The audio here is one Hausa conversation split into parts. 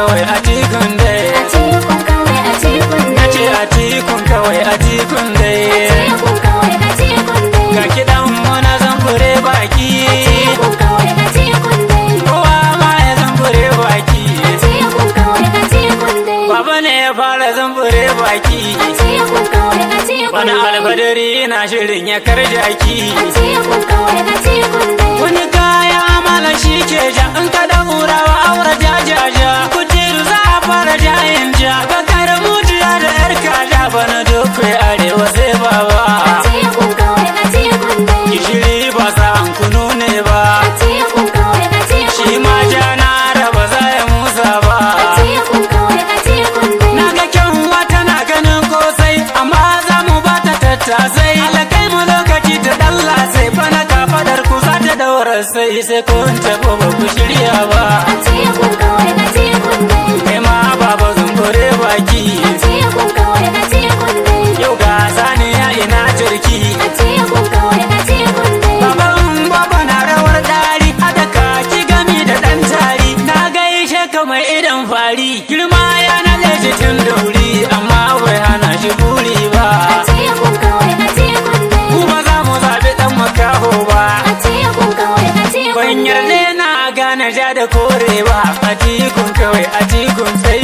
kawai, Atikun dai. Atikun kawai, Atikun Na dai. ce Atikun kawai, Atikun dai. Atikun kawai, Atikun dai. Ga kiɗan mu na zambure baki. Atikun kawai, Atikun dai. Kowa ma ya zambure baki. Atikun kawai, Atikun dai. Baba ne ya fara zambure baki. Atikun kawai, Atikun Wani dai. alfadari na shirin ya karjaki. Atikun kawai, Atikun dai. Wani kaya mala shi ke ja, in ka daurawa aure jajaja. Kujeru za a fara jayin ja. Bakar mujiya da yar kaja, bana dokwai arewa sai baba. Atikun kawai, Atikun dai. Gishiri ba sa an kunu ne ba. Atikun kawai, Atikun Shi ma ja na raba za ya musa ba. Atikun kawai, Atikun dai. Na ga kyanwa tana ganin kosai, amma za mu ba ta tattasai. Alakai mu lokaci ta dalla sai bana kafadar ku za ta daura sai sai kun tafi ba ku shirya ba. Atikun kawai, Atikun dai. Kai ma baba zumbure baki. Atikun kawai, Atikun dai. Yau ga saniya ina jirki. Atikun kawai, Atikun dai. Baban baba na rawar dari, haɗa kaki gami da ɗan tari. Na gaishe ka mai idan fari, girma ya naɗe shi tun da wuri, amma bai hana shi buri ba. Atikun kawai, Atikun dai. Mu ba za mu zaɓi ɗan makaho ba. Atikun kawai, Atikun Ban dai. yarda na gane ja da kore ba. Atikun kawai, Atikun sai,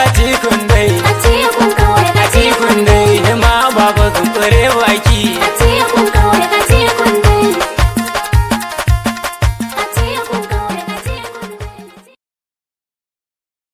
Atikun dai. Atikun kawai, Atikun dai, ma baba zumbure baki.